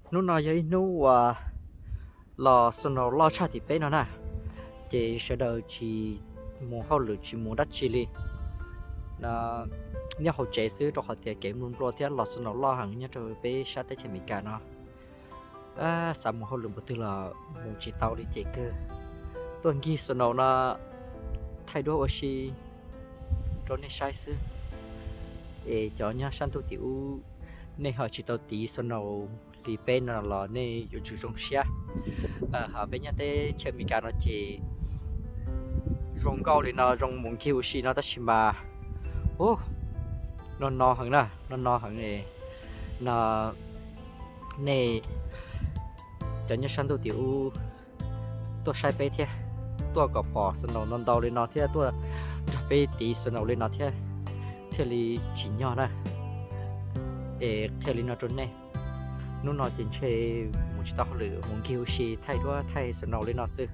Hnub no yog ib hnub uas los snow loj tshaj tim peb no na, ces sawv daws tsis mus hauj lwm tsis mus dab tsi li, nyob hauv tsev xwb rau qhov tias kev nplua nplua thiab los snow loj heev nyob rau peb sab teb chaws Amelikas no. Xav mus hauj lwm npaum twg los mus tsis tau li ces kawg tuaj nkig snow no thaij duab ua si rau nej saib xwb. Es cov nyob sab ntuj tim ub, nej ho tsis tau tiv snow li peb no los nej yuav tsum zoo siab. Ho peb nyob teb chaws Amelikas no ces zoo nkauj li no, zoo mus nkig ua si no tab sis mas no no heev na, no no heev no. Nej cov nyob sab ntuj tim ub tuaj saib peb thiab, tuaj kom pom snow ntau ntau li no thiab tuaj nrog peb tiv snow li no thiab, thiaj li tsim nyog na. Es qhia li no rau nej, hnub no ces ntshe mus tsis tau hauj lwm, mus nkig ua si thaij duab thaij snow li no xwb.